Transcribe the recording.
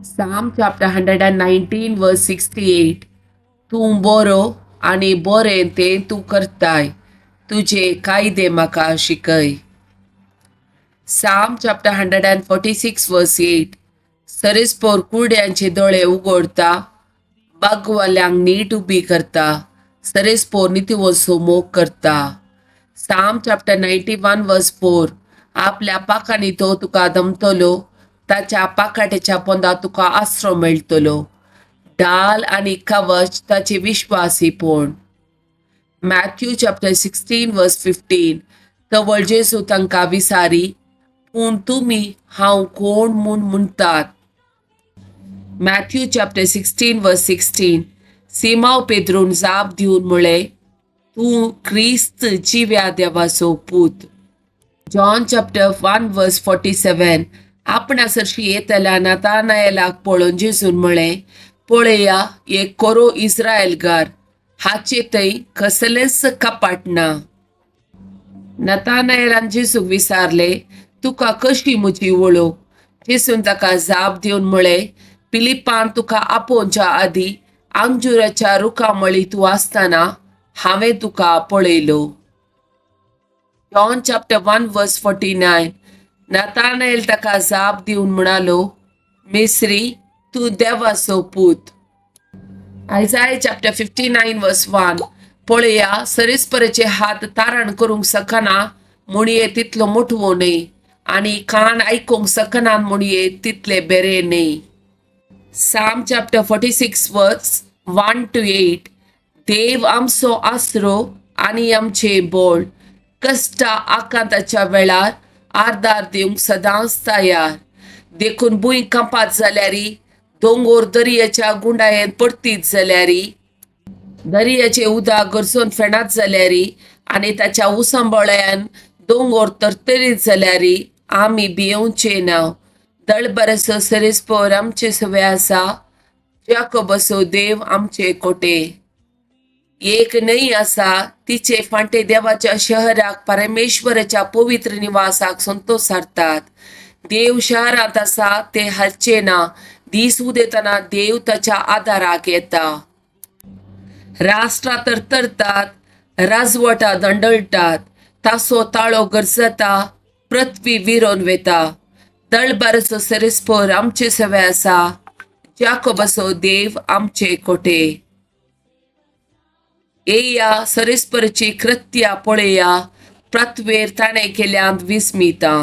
Psalm chapter 119 verse 68. तूं बरो आनी बरें तें तूं करताय, तुजे कायदे म्हाका शिकय. Psalm chapter 146 verse 8. सरेस्पोर कुड्यांचे दोळे उगडता, बागवाल्यांक नीट उबी करता, सरेस्पोर नितीवसो मोग करता. Psalm chapter 91 verse 4. आपल्या पाखांनी तो तुका दमतलो, ताच्या पाकाट्याच्या पोंदा तुका आसरो मेळटलो. ढाल आनी कवच ताचे विश्वासीपण. Matthew chapter 16 verse 15. तवळ जेजू तांकां विसारी, पूण तुमी हांव कोण म्हूण म्हणटात? Matthew chapter 16 verse 16. Simão पेद्रून जाप दिवन म्हळें, तूं क्रिस्त जिव्या देवाचो पूत. John chapter 1 verse 47. आपणा सरशी येतल्या नतानायलाक पळोवन जेजून म्हळें, पळया एक कोरो इस्रायलगार, हाचे थंय कसलेंच कपाट ना. नतानायलान जेजूक विचारलें, तुका कशी म्हजी वळख? जेजून ताका जाप दिवन म्हळें, पिलिपान तुका आपोवच्या आदीं अंजुराच्या रुखा मळी तूं आसतना हांवें तुका पळयलो. John chapter 1 verse 49. Nathanael ताका जाप दिवन म्हणालो, मेस्त्री, तूं देवाचो पूत. Isaiah chapter 59 verse 1. पळया, सरेस्पराचे हात तारण करूंक शकना म्हणये तितलो मोठवो न्हय, आनी कान आयकूंक शकना म्हणये तितले बेरे न्हय. Psalm chapter 46 verse 1 to 8. देव आमचो आसरो आनी आमचें बळ, कश्टा आकांताच्या वेळार आर्दार दिवंक सदांच तयार. देखून भूंय कंपात जाल्यारी, दोंगोर दर्याच्या गुंडायेन परतीत जाल्यारी, दर्याचे उदक गरजून फेणात जाल्यारी आनी ताच्या उसांबळ्यान दोंगोर तरतरीत जाल्यारी आमी भियेवचे ना. दळबरसो सरेस्पोर आमचे सवे आसा, जाकोबसो देव आमचे कोटे. एक न्हंय आसा, तिचे फांटे देवाच्या शहराक, परमेश्वराच्या पवित्र निवासाक संतोष सारतात. देव शहरांत आसा, ते हालचे ना. दीस उदेतना देव ताच्या आदाराक येता. राष्ट्रां तरतरतात, राजवटा दंडळटात, तासो ताळो गरजता, पृथ्वी विरोन वेता. दळबारचो सरेस्पोर आमचे सवे आसा, जाकोबाचो देव आमचे कोटे. येया, सरेस्परची कृत्या पळया, पृथ्वेर ताणें केल्यांत विस्मिता.